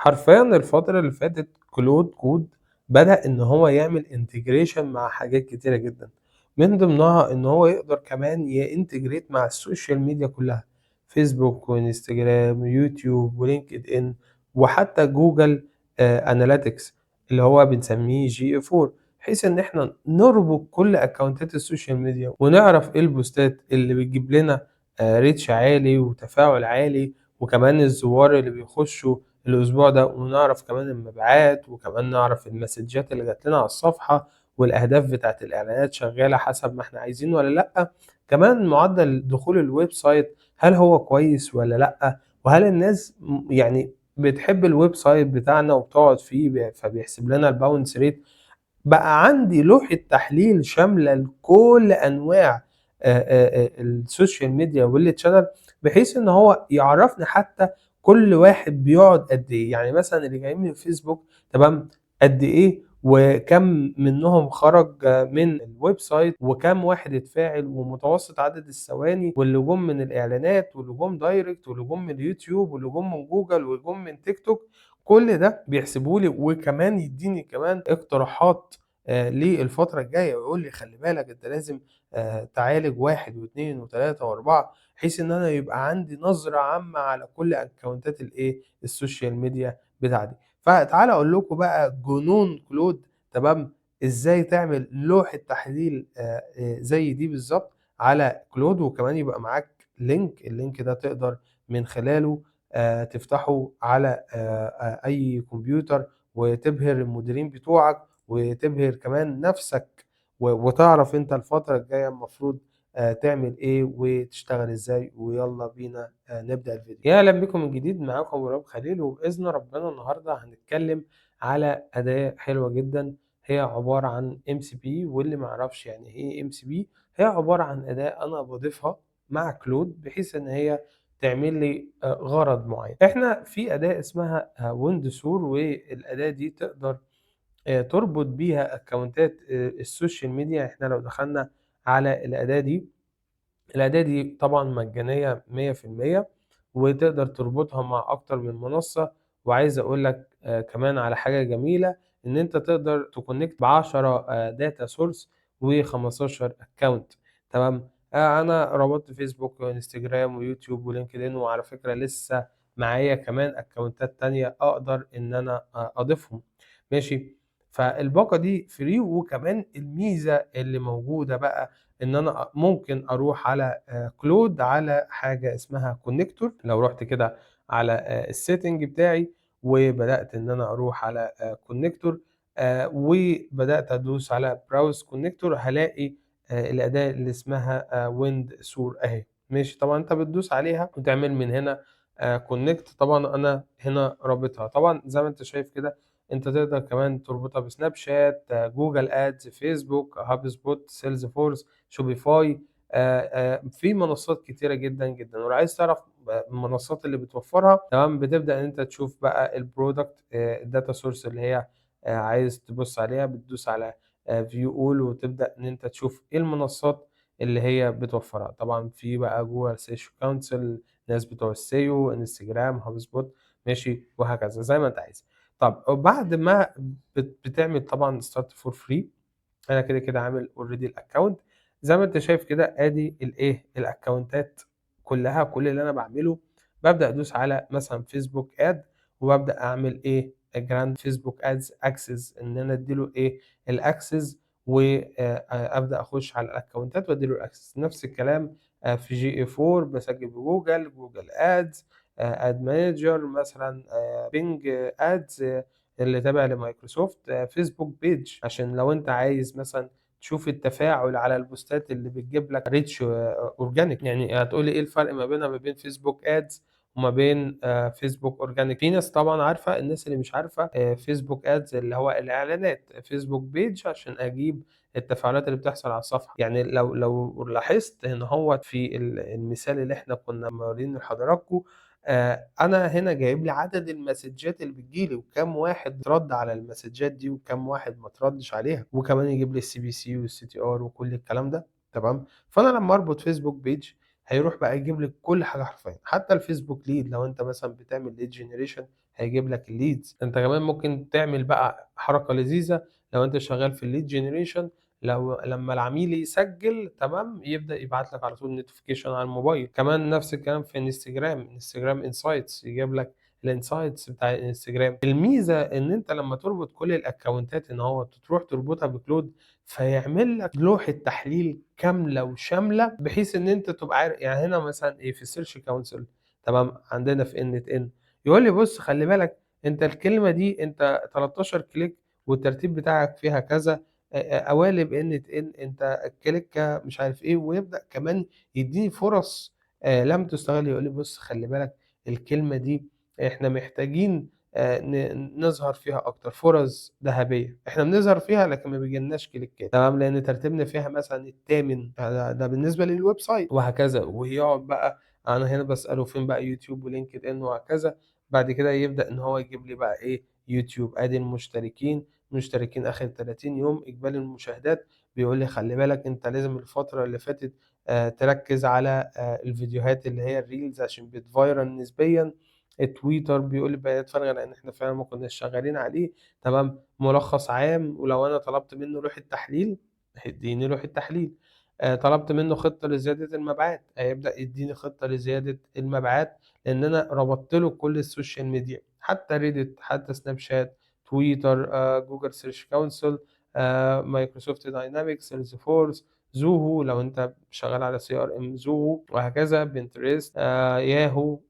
حرفيًا الفترة اللي فاتت Claude Code بدأ إن هو يعمل integration مع حاجات كتيرة جدًا، من ضمنها إن هو يقدر كمان ي integrate مع ال social media كلها، فيسبوك وإنستجرام ويوتيوب وLinkedIn وحتى جوجل Analytics اللي هو بنسميه GA4، بحيث إن إحنا نربط كل أكونتات ال social media ونعرف إيه البوستات اللي بتجيب لنا reach عالي وتفاعل عالي، وكمان الزوار اللي بيخشوا الأسبوع ده، ونعرف كمان المبيعات، وكمان نعرف المسدجات اللي جات لنا على الصفحة، والأهداف بتاعة الإعلانات شغالة حسب ما إحنا عايزين والّا لأ، كمان معدل دخول ال website هل هو كويس والّا لأ، وهل الناس يعني بتحب ال website بتاعنا وبتقعد فيه فبيحسب لنا ال bounce rate. بقى عندي لوحة تحليل شاملة لكل أنواع ال social media وال channel، بحيث إن هو يعرفني حتى كل واحد بيقعد قد إيه، يعني مثلًا اللي جايين من فيسبوك، تمام، قد إيه وكام منهم خرج من ال website وكام واحد اتفاعل ومتوسط عدد الثواني، واللي جُم من الإعلانات واللي جُم direct واللي جُم من اليوتيوب واللي جُم من جوجل واللي جُم من تيك توك، كل ده بيحسبه لي، وكمان يدّيني كمان اقتراحات للفترة الجاية ويقول لي خلي بالك أنت لازم تعالج 1 و2 و3 و4، بحيث إن أنا يبقى عندي نظرة عامة على كل أكونتات الإيه، ال social media بتاعتي. فتعالوا أقول لكم بقى جنون Claude، تمام، إزاي تعمل لوحة تحليل زي دي بالضبط على Claude، وكمان يبقى معاك link، ال link ده تقدر من خلاله تفتحه على أي كمبيوتر وتبهر المديرين بتوعك وتبهر كمان نفسك وتعرف أنت الفترة الجاية المفروض تعمل إيه وتشتغل إزاي. ويلا بينا نبدأ الفيديو. يا أهلا بكم من جديد، معاكم إبراهيم خليل، وبإذن ربنا النهاردة هنتكلم على أداة حلوة جدا هي عبارة عن MCP. واللي ما يعرفش يعني إيه MCP، هي عبارة عن أداة أنا بضيفها مع Claude بحيث إن هي تعمل لي غرض معين. إحنا في أداة اسمها Windsurf، والأداة دي تقدر تربط بيها أكونتات ال social media. إحنا لو دخلنا على الأداة دي، الأداة دي طبعا مجانية 100%، وتقدر تربطها مع أكتر من منصة. وعايز أقول لك كمان على حاجة جميلة، إن أنت تقدر ت connect ب10 data source و15 account، تمام. أنا ربطت فيسبوك وإنستجرام ويوتيوب و LinkedIn، وعلى فكرة لسه معايا كمان أكونتات تانية أقدر إن أنا أضيفهم، ماشي. فالباقة دي free، وكمان الميزة اللي موجودة بقى إن أنا ممكن أروح على Claude على حاجة اسمها connector. لو رحت كده على ال setting بتاعي وبدأت إن أنا أروح على connector وبدأت أدوس على browse connector، هلاقي الأداة اللي اسمها Windsurf أهي، ماشي. طبعا أنت بتدوس عليها وتعمل من هنا connect. طبعا أنا هنا رابطها، طبعا زي ما أنت شايف كده انت تقدر كمان تربطها بسناب شات، Google Ads، فيسبوك، HubSpot، Salesforce، Shopify، في منصات كتيرة جدا جدا. ولو عايز تعرف المنصات اللي بتوفرها، تمام، بتبدأ ان انت تشوف بقى ال product ال data source اللي هي عايز تبص عليها، بتدوس على view all وتبدأ ان انت تشوف ايه المنصات اللي هي بتوفرها. طبعا في بقى Google Search Console، ناس بتوع ال SEO، انستجرام، HubSpot، ماشي، وهكذا زي ما انت عايز. طب وبعد ما بتعمل طبعا start for free، انا كده كده عامل already ال account زي ما انت شايف كده، ادي الايه الاكونتات كلها. كل اللي انا بعمله ببدا ادوس على مثلا Facebook ad وببدا اعمل ايه grant Facebook ads access، ان انا اديله ايه ال access وابدا اخش على الاكونتات واديله ال access. نفس الكلام في GA4، بسجل بجوجل، Google Ads، Ad Manager مثلا، Bing Ads اللي تابع لمايكروسوفت، Facebook page عشان لو انت عايز مثلا تشوف التفاعل على البوستات اللي بتجيب لك reach organic. يعني هتقولي ايه الفرق ما بينها ما بين Facebook ads وما بين Facebook organic؟ في ناس طبعا عارفه، الناس اللي مش عارفه، Facebook ads اللي هو الاعلانات، Facebook page عشان اجيب التفاعلات اللي بتحصل على الصفحه. يعني لو لاحظت ان هو في المثال اللي احنا كنا مورينه لحضراتكم، انا هنا جايب لي عدد المسجات اللي بتجيلي وكم واحد رد على المسجات دي وكم واحد ما تردش عليها، وكمان يجيب لي ال CPC وال CTR وكل الكلام ده، تمام. فانا لما اربط Facebook page هيروح بقى يجيب لك كل حاجه حرفيا، حتى ال Facebook lead لو انت مثلا بتعمل lead generation هيجيب لك الleads. أنت كمان ممكن تعمل بقى حركة لذيذة لو أنت شغال في الlead generation، لو لمّا العميل يسجل تمام، يبدأ يبعت لك على طول notification على الموبايل. كمان نفس الكلام في إنستجرام، إنستجرام insights يجيب لك الinsights بتاع الإنستجرام. الميزة إن أنت لمّا تربط كل الأكونتات إن هو تروح تربطها بClaude، فيعمل لك لوحة تحليل كاملة وشاملة، بحيث إن أنت تبقى عارف. يعني هنا مثلًا إيه في الsearch console تمام، عندنا في n8n يقول لي بُص خلي بالك أنت الكلمة دي أنت 13 click والترتيب بتاعك فيها كذا، قوالب n8n أنت الكليكة مش عارف إيه، ويبدأ كمان يدّيني فرص لم تُستغل. يقول لي بُص خلي بالك الكلمة دي إحنا محتاجين ن نظهر فيها أكتر، فرص ذهبية، إحنا بنظهر فيها لكن ما بيجيلناش كليكات تمام، لإن ترتيبنا فيها مثلًا التامن، ده بالنسبة للweb site وهكذا. ويقعد بقى أنا هنا باسأله فين بقى يوتيوب وLinkedIn وهكذا، بعد كده يبدأ إن هو يجيب لي بقى إيه يوتيوب، آدي المشتركين، مشتركين آخر 30 يوم، إجمالي المشاهدات، بيقول لي خلي بالك أنت لازم الفترة اللي فاتت تركّز على الفيديوهات اللي هي الreels عشان بتviral نسبيًا. التويتر بيقول لي بيانات فارغة لإن إحنا فعلًا ما كناش شغالين عليه تمام، ملخص عام. ولو أنا طلبت منه لوحة تحليل هيدّيني لوحة تحليل، طلبت منه خطة لزيادة المبيعات هيبدأ يدّيني خطة لزيادة المبيعات، لإن أنا ربطت له كل ال social media، حتى Reddit، حتى Snapchat، تويتر، Google Search Console، Microsoft Dynamics، Salesforce، Zoho لو أنت شغال على CRM Zoho وهكذا، Pinterest، Yahoo،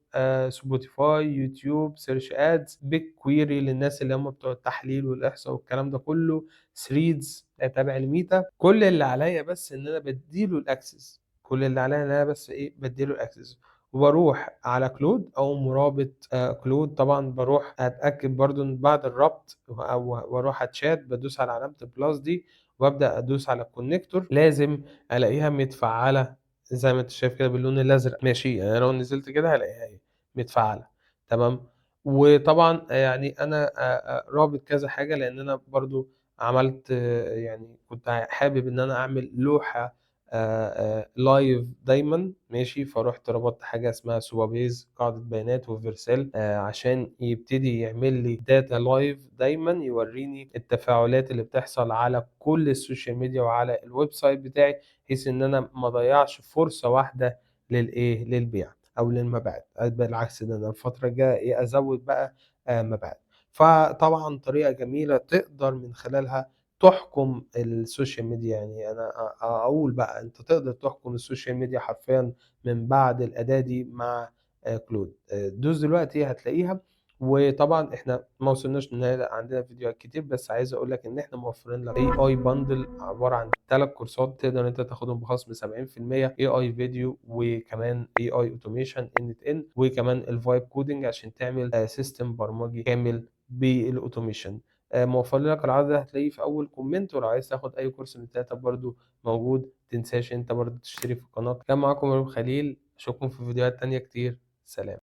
Spotify، يوتيوب، Search Ads، BigQuery للناس اللي هم بتوع التحليل والإحصاء والكلام ده كله، Threads تابع لميتا. كل اللي عليّا بس إن أنا بادّي له الaccess، كل اللي عليّا إن أنا بس إيه، بادّي له الaccess وباروح على Claude أقوم رابط Claude. طبعًا باروح أتأكد برضه إن بعد الربط أو وأروح على الchat بادوس على علامة الplus دي وأبدأ أدوس على الconnector، لازم ألاقيها متفعّلة زي ما أنت شايف كده باللون الأزرق ماشي، يعني أنا لو نزلت كده هالاقيها أهي متفعّلة تمام. وطبعًا يعني أنا رابط كذا حاجة لإن أنا برضه عملت يعني كنت حابب إن أنا أعمل لوحة live دايمًا ماشي، فرُحت ربطت حاجة اسمها Supabase قاعدة بيانات وVercel عشان يبتدي يعمل لي data live دايمًا يوريني التفاعلات اللي بتحصل على كل ال social media وعلى الweb site بتاعي، بحيث إن أنا ما أضيّعش فرصة واحدة للإيه، للبيع أو للمبيعات، بالعكس ده أنا الفترة الجاية إيه، أزوّد بقى مبيعات. فطبعًا طريقة جميلة تقدر من خلالها تحكم ال social media، يعني أنا أقول بقى أنت تقدر تحكم ال social media حرفيًا من بعد الأداة دي مع Claude. دوس دلوقتي هتلاقيها. وطبعًا إحنا ما وصلناش للنهاية، لأ عندنا فيديوهات كتير، بس عايز أقول لك إن إحنا موفرين لك AI bundle عبارة عن 3 كورسات تقدر إن أنت تاخدهم بخصم 70%، AI video وكمان AI automation n8n وكمان الvibe coding عشان تعمل system برمجي كامل بالautomation. موفر لك العرض ده هتلاقيه في أول comment، ولو عايز تاخد أي كورس من ال3 برضه موجود. ما تنساش أنت برضه تشترك في القناة. كان معاكم إبراهيم خليل، أشوفكم في فيديوهات تانية كتير، سلام.